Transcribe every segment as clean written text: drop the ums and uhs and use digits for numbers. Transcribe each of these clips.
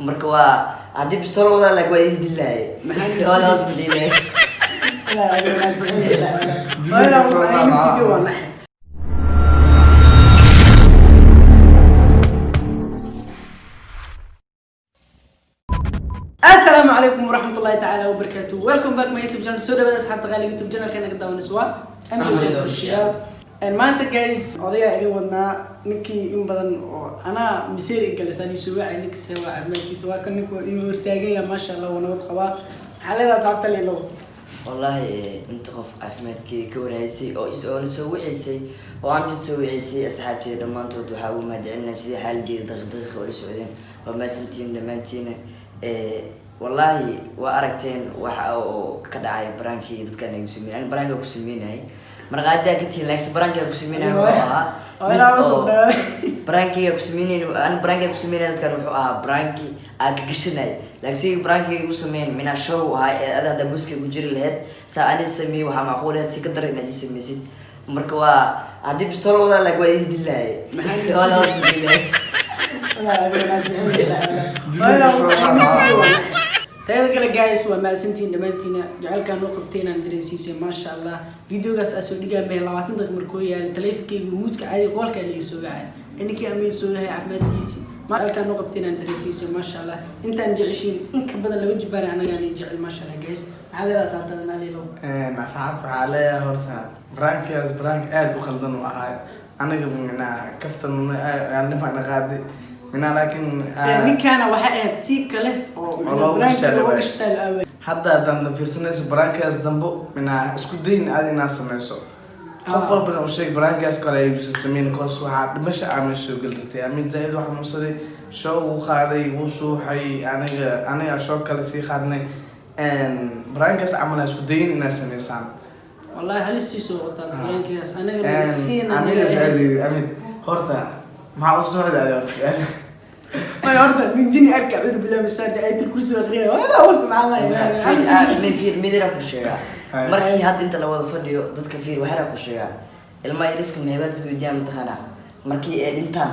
Marka waa haddii bistool wadaa, laakiin waa idin dilaayay. Labada hoos ma dhiilay. Hooyadaa was aniga naftigii waa naxay. Asalaamu calaykum waraxmatullaahi tacaala wabarakaatu. Welcome back my YouTube channel. Soo dhawaada asxaabta qaaliga. YouTube channelka naga daawanayso waa MJ Official. Maanta guys, odayaa idin wadnaa, ninkii in badan oo anaa miseeri galisaan soo wacay. Ninka see waa caafimaadkiisa? Waa kan ninku inuu hortaagan yahay, maasha Allah, waa nabad qabaa. Maxaa leedahay asxaabta liilo? Wallaahi inta qof caafimaadkii ka warhaysay oo oona soo wicisay oo Amjad soo wicisay, asxaabteeda dhammaantood waxaa ugu mahadcelinaa sidii xaaladeeda daqiiq daqiiqa ula socdeen. Waa mahadsantihiin dhammaantiina. Wallaahi waa aragteen waxa oo ka dhacay prank-kii dadkan ay ku sameeyeen. Ani prank-ka ku sameynayay marqaatiyaa ka tihiin, laakiin prank-kaa ku sameynaya wuxuu ahaa mid oo prank-iga ku sameynayna. Ani prank-iga ku sameynaya dadkan wuxuu ahaa prank-i aan ka gashanay, laakiin siga prank-iga igu sameyn minaa show ahaa ee ada haddaa buska ku jiri lahayd saa ani sameeyey, waxaa macquul ahayd si ka daran inaad sii sameysid. Marka waa haddii bistool wadaa, laakiin waa idin dilaayay. Labada hoos ma dilaayay. Tayada kale guys, waa mahadsantihiin dhammaantiina jacaylkaan noo qabtay inaan dareensiisay, maasha Allah. Videogaas aa soo dhigaa meel 20 daqiiq markuu yaala taleefankeyga muudka caadi qoolkaa liiga soo wacay, ninkii amiin soo yahay caafimaadkiisii. Jacaylkaan noo qabtay inaan dareensiisay, maasha Allah. Intaan jeceshiin in ka badan laba jibaar anagaan jecel, maasha Allah. Guys, maxaa leedahay asxaabtada naalilow? Asxaabta waxaa leeyahay, horta prank-kaas prank aada u khaldan u ahaa. Aniga minaa kaftan nimaan qaaday minaa, laakiin Ninkaana waxay ahayd siib kale oo oo loogu prank-ka gashtaa looga laba. gashtaa la aaway. Hadda haddaan fiirsanayso prank-kaas dambo, minaa isku dayin aad inaa sameyso. Qof walbana u sheeg prank-kaas kale ayuusan sameyn, cause waxaa dhimasha aa meesha soo geli ratay. Amin zaaid wax xanuunsaday, show wuu qaaday, wuu suuxay. Aniga show kale sii qaadnay. Prank-kaas camal ha isku dayin inaad sameysaan. Wallahi halistiisoo wataa prank-kaas anaga siina. Aniga su-aal, Amid, horta maxaa u socda adi horta su-aal? May horta nin jini arka, acuudu billahi min shaati, ayatul kursi aqriya wala was macalla. Fiir, midira ku sheegaa. Hay. Markii hadda inta la wada fadhiyo dadka, fiir, waxaa ku sheegaa ilmaha yariska maxay waalidka weydiiyaan, mataqaanaa? Markii ay dhintaan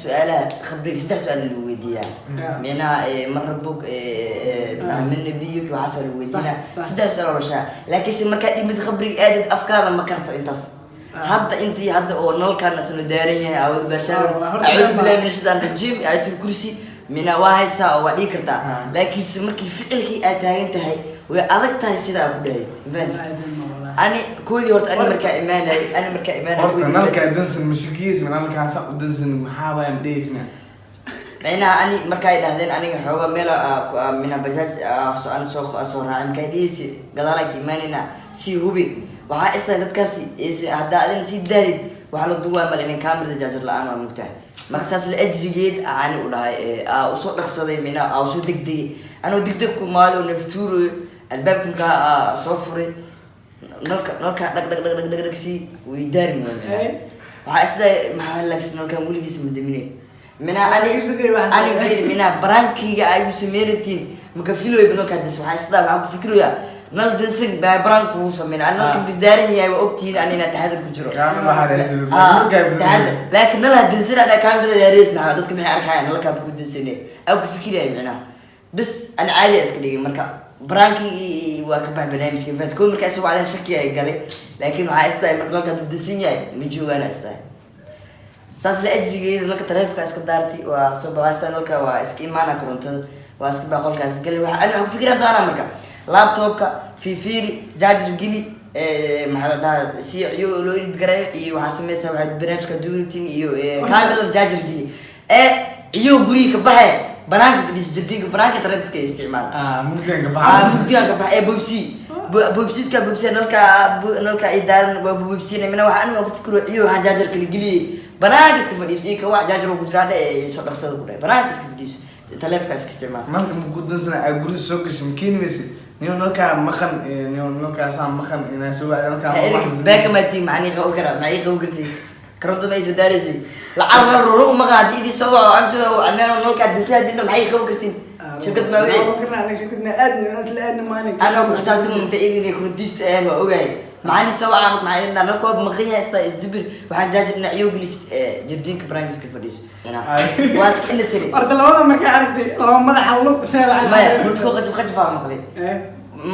su-aalaha khabriga saddex su-aal lagu weydiiyaa. Micnaha man rabuk, man nabiyuk, waxaasa lagu weydiinaa. Sax. Saddex su-aal oo la sheegaa, laakiinse markaa dhimid khabriga aadid afkaada ma karto intaas. Hadda intii hadda oo nalkaan asnu daaran yahay aawad baashaan. Wallahi, horta acuudu been baa- billahi min shaitaan rajiim, aayatul kursi mina waa haysaa oo waa dhigi kartaa. Laakiinse markii ficilkii aad taagan tahay way adag tahay sidaa ku dhahay. Fahant? Ani koodii horta ani markaa imaanay Horta koodii nalkaa dansan mashakiis ma nalkaa sa u dansan maxaa waaya madheys ma? Micnaha ani markay dhahdeen aniga xooga meel mina bajaaj aan soo raacay, markay dhihaysi gadaalaa ka imaanayna sii hubi, waxaa istahay dadkaasi haddaa adina sii daahid waxaa la duwaa mal inan kaamirada jaajar la-aan waa mugtahay. Marka saas la ajrigeed ani u dhahay aa usoo dhaqsaday, micnaha aa usoo degdegay anoo degdeg ku maado oo naftuurayo albaabka markaa soo furay nalka dhag dhag dhag dhag dhag dhag sii way daarin waa micnaha. Waxaa isdahay maxaa laagsan nalkan weligiis ma daminay minaa ani. Ani fiir, minaa prank-iga ay igu sameyn rabtiin maka filoy nalkaa des. Waxaa isdaa waxaa ku fikiraya nal dansan baa prank kugu sameyn. Ani nalka bisdaaran yahay waa ogtihiin ani inaa taxadar ku jiro. Kaamil waxaa dhahay. Taxadar, laakiin nal ha dansan adhaa kaamirada yaareys maxaa dadka maxay arkayaan nalkaa ku dansane aa ku fikiraya micnaha. Bas ani caadi iska dhigay. Marka prank-igii waa ka bax barnaamijka faat koo markaa isagoo cadaan shaki ay galay, laakiin waxaa istahay marka nalka hadduu dansan yahay ma joogaana istahay. Saas la ajligeeda nalka taleefonka iska daartay, waa soo baxaasta nalka, waa iska imaana korontada, waa iska baa qolkaas galay. Waxa ani waxaan ku fikiraa doonaa marka laptopka fiifiiri, charger geli, maxaa la dhahaa, si iyo loo edit garayo iyo waxaa sameysaa waxaad barnaamijka duuribtiin iyo kaamirada charger geli ee iyo guriga ka baxe, banaanka fadhiis, jardiinka banaanka internet iska isticmaal. Mugdigan ka baxa. Mugdigan ka baxa ee bobsi bobsiska bobsi nalka ay daaran waa bobsina mina. Waxaa aniga ku fikiro iyo waxaan charger kala geliyey banaanka iska fadhiiso iyo kawac charger oo ku jiraa dhe ee soo dhaqsada ku dhahay banaanka iska fadhiiso taleefka iska isticmaal. Nalka maku dansana aa guriga soo gashay makeeni maysid niyo nalkaa maqan, niyo nalkaasaa maqan inaa soo wacda nalkaa. Baaka maatii maxaa nii qaban karaa? Maxaa ii qaban kartay? Koronto ma ii soo daaraysay lacag la ruru umaqa haddii idii soo waco amjada anaa nalkaa dansa haddii maxay ii qaban kartiin? Shirkad maa wixii anaa ku xisaabtama inta idin korontista ahaan waa ogahay. Maxaan soo wacaa marka, maxaa idin nalka waa maqan yahay, istaa isdibir. Waxaan jaaji dhinacyo gelis jardiinka brankiska fadhiiso, waa iska indha tiri. Horta labada markaa aragtay laba madaxa lug. Maya, horta koo qajaf qajafaa maqlay.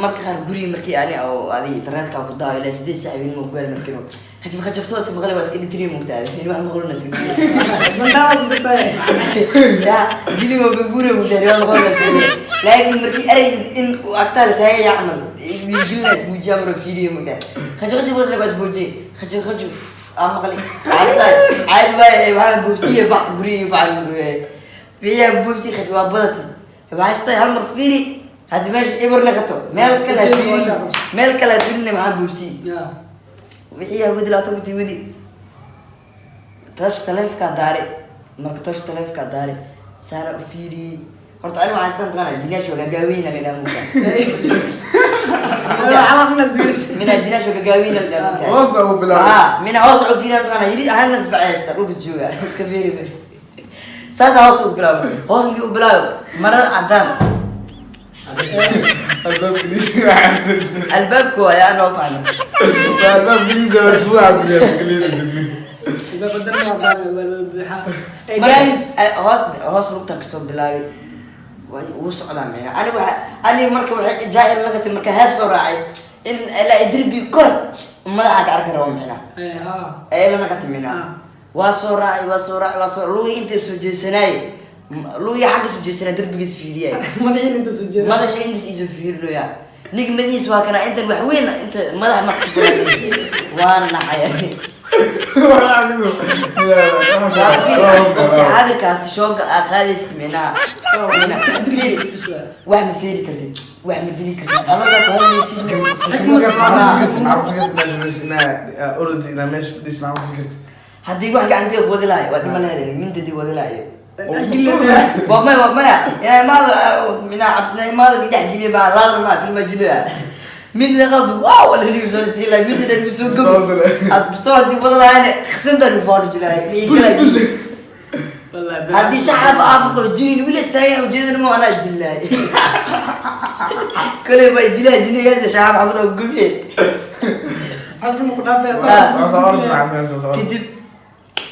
Marka qaar guriga markii ani oo adi internetka ku daawo ilaa 8 saac habeen ma gaar, markii khajaf khajafto iska maqlay, waa iska indha tiri, mugtaa in wax maqlona iska Bandaala ku jirtaa. Ya jiniga waa guriga mugtaa waa maqlona iska, laakiin markii aragtid in uu agtaada taagan yahay camal dhiirgelina ismuujiya maro fiiriyo, mugtaa khajaf khajaf waa ismuujiye, khajaf khajaf aa maqlay, asta caadi waay. Waxaan buubsiye bax guriga bax guriga biyaa buubsi khajaf waa badati. Waxaa istaa hal mar fiiri, haddii meesha ibir naqato meel kale ha fiirin, meel kale ha fiirin. Maxaa buubsiye wixii yaa wadi labaatan kuti wadi toosh taleefkaa daare. Marka toosh taleefkaa daare saana u fiiriyey. Horta ani waxaan istaan taqaana jinaasha waa gagaaweyna la idhaha, mugtaa mina jinaasha waa gagaaweyna la idhaha, mugtaa. Hoos ugu bilaabay. Ha, mina hoos u fiiriyaa taqaana yiri ahaan nasbacaysta dhulka jooga iska fiiri, saasa hoos u bilaabo. Hoos markii u bilaabo marada cadaan Albaabka liisa. Albaabka waa yaa noo fahno. Albaabka liisa waa buuxa guriga. Guys. Hoos hoos lugta kasoo bilaabay, way ugu socdaa micna. Ani waxa ani marka waxay jaahil lagatay marka heef soo raacay in ilaa derbi kor madaxa ka arki rabo micna ee la naqatay micna. Waa soo raacay, waa soo raacay, waa soo lugii inta soo jeesanaay, lugii xagga soo jeesanay, derbigiis fiiriyay. Madaxiina inta soo jeeda. Madaxii intaas iisoo fiirinoya, ninka madaxiis waa kana intan wax weyn inta madaxa ma kasoo, waa naxay. Waqti xaadirkaasi shooga aa qaadaysid micnaha wax ma feeri kartid, wax ma dili kartid, adagaa ku hadlaysid. Orod inaa meesha fadhiis, maxaa ku fikirta? Haddii wax gacanteeda ku wadi lahay waa dhima lahayd, mindadii wadi lahayo. Waa maya, waa maya, inaa imaado minaa cabsina imaado dhex geliya maa laadan maa filma jiliya mid qabdo wow la heli soo sii lahay mid dhan soo gob ad soo hadii wada lahayn khasanta ku faaro jiray wixii kala. Haddii shacab Afrika oo jinin wili istaagan ujeedana ma anaa isdillahay kale waa idilaa jinigaas shacab xabad oo gubiye. Xasna ku dhaafay. Kadib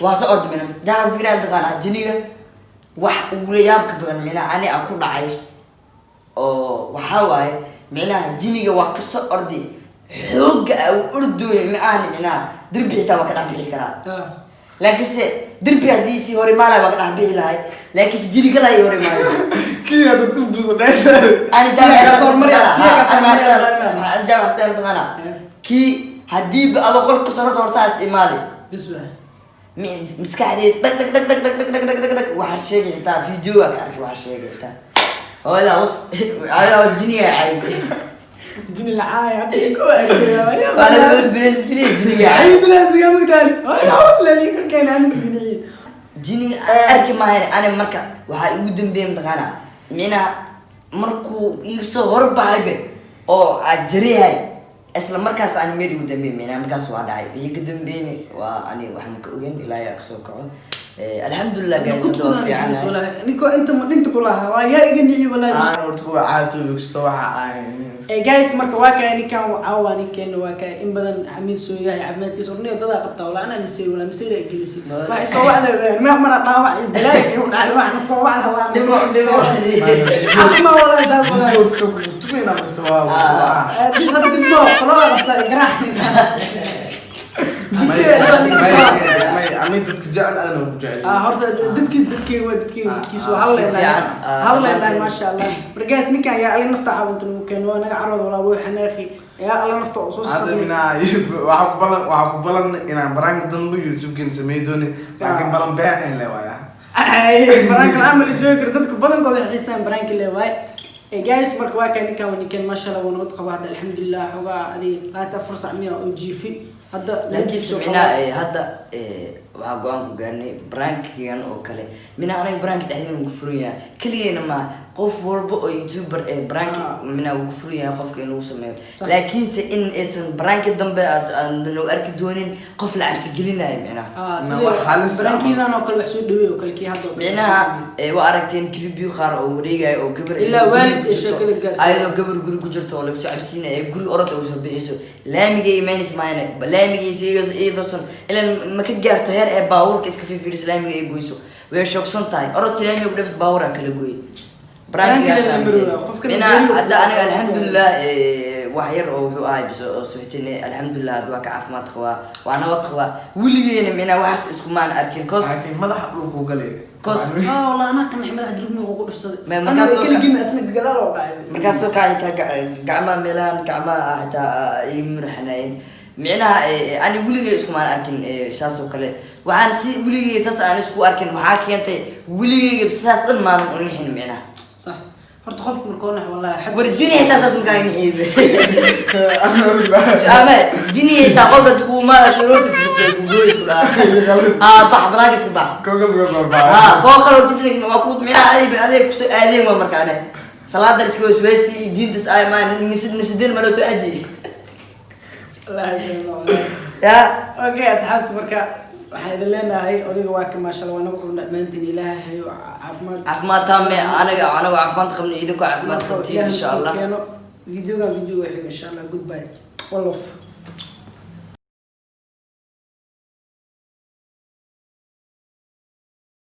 waa soo ordi mina jacab fikraan taqaanaa jiniga wax ugula yaabka badan mina ani aan ku dhacay oo waxaa waaye micnaha jiniga waa kasoo ordi xoogga a uu ordooyo ma ahani micnaha derbi xitaa waa ka dhex bixi karaa, laakiinse derbi haddii sii hor imaanaya waa ka dhex bixi lahay, laakiinse jini kala ii hor imaayo. Kii hadda dhufbusa dhaysa. Ani jaamac staan taqaana kii haddiiba adoo qol kasoo horta hortaas imaaday Bis waa. Maskaxdeed dhag dhag dhag dhag dhag dhag dhag dhag dhag dhag. Waxaa sheegay xitaa videoga ka arkay, waxaa sheegay xitaa hooyadaa was hooyadaa was jiniga cayb. Jini lacaay hadda ku Waana bilaas jiniga jiniga ay cayb. Bilaasiga mugtaani hoos lali korkeena anis ginici. Jiniga arki maahayn ani. Marka waxaa igu dambeeyay mataqaana micnaha markuu iisoo horbaxaybe oo aad jariyahay isla markaas ani meel igu dambeeyay micnaha markaas waa dhacay. Wixii ka dambeeyni waa ani wax ma ka ogeyn ilaa yaa kasoo kaco. Alxamdulilah guys, hadda waa fiicanahay. Ninko inta dhinta ku lahaa waa yaa iga nici wallahi. Aan horta kuwa caadto kasta waxa aan Guys, marka waa kaya ninkan caawa ninkeena waa kaya in badan xamiid soo yahay caafimaadkiisa orniyo dadaa qabtaa walaa anaa misay walaa misayda gelisi wax soo wacda ma mara dhaawac iyo balaayo iyo dhacday wax soo wacda waa Dhimo dhimo. Caafimaad walaa saa walaa. Horta kutumina kasta waa Bis hadda dib noo faloo qabsaa garaac. May amin dadka jecel aadna ku jecel. Horta dadkiis dadkeyga waa dadkeyga, dadkiis waa hal Si leenahay fiican, hal leenahay. Dhammaanteen. Maasha Allah. Markaas ninkan yaa Ali nafta caawinta nagu keeno waa naga carooda walaa wuu xanaaqi yaa Alla nafta oo soo Hadda sabay. Minaa waxaa ku balan inaan baraanka dambe YouTube-keena samey doonin, laakiin balan been eh le waaya. Ay baraanka la amal joogi karo dadka badankooda waxay xiisaan baraanka le waay. Guys, marka waa kan ninkan waa ninkan, maasha Allah, waa nabad qaba hadda, alxamdulilah. Xogaa adi 24 sac miya oo jiifi hadda. Laakiin micnaha hadda waxaa go-aan ku gaarnay prankigan oo kale mina aniga pranka dhexdeena ku furan yahay keligeena ma Qof walba oo YouTuber ee prank minaa wuu ku furan yahay qofka in lagu sameeyo, laakiinse in aysan pranki dambe aan loo arki doonin qof la cabsi gelinayo micnaha. Ah, Na sida wax halis ah. prankidan oo kale wax soo dhaweey oo kale, kii hadda oo kale. Micnaha waa aragteen clipyo qaar oo wareegaya oo gabar Ilaa guri waalid ku ay jirto, sheekada gaartay. Ayadoo gabar guri ku jirto oo laga soo cabsiinaya ee guri orod uga soo bixiso, laamiga imaanaysa maayana laamiga iyadoosan ilan ma ka gaarto heer ee baabuurka iska fiirfiiriso, laamiga ay goyso, way shoogsan tahay. Orodka laamiga ku dhafis, baabuuraa kala gooyay. Prankiga la marooya, qofkana Micnaha guriga hadda aniga alxamdulilah, wax yar oo wuxuu ahay bis oo suxtine. Alxamdulilah, hadda waa ka caafimaad qabaa, waa nabad qabaa. Weligeena micnaha waxaas iskumaan arkin cause Laakiin madaxa dhulku galay. Ah, wallah anaa qanax, madax dribni ugu dhufsaday. Markaas Aniga oo keligii ma asna gadaal oo dhacay. Markaasoo kaa xitaa gacmaha meelahan gacmaha ah xitaa ii murxanaayeen. Micnaha ani weligay iskumaan arkin saas oo kale. Waxaan si weligay saas aan isku arkin waxaa keentay weligayga saas dhan maanan unixin micnaha. Sax, horta qofku markuu nax wallahi xag War jini xitaa saas makaa nixi ama jini xitaa qolka iskuuma sharoorta bas kugoy isku dhaha, ah, bax banaanka iska bax. Kogal ka soo baxay. Ha koo kale hortiisna waa ku micnaha aday kusoo aadeen. Waa marka ane salaadan iska waswaasi diintas ay ma nafsid nafsideen ma loo soo aadiye. Wallaahi wallahi. Ya. Okay asxaabta, marka waxaan idin leenahay odayga waa ka, maasha Allah, waa nagu qabna dhammaantiin. Ilaahay hayo caafimaad. Caafimaad taame anaga anaga caafimaad qabno, idinkoo caafimaad qabtiin, Ilaahay insha Allah. keeno videogan videoga xigo, insha Allah. Goodbye, one love.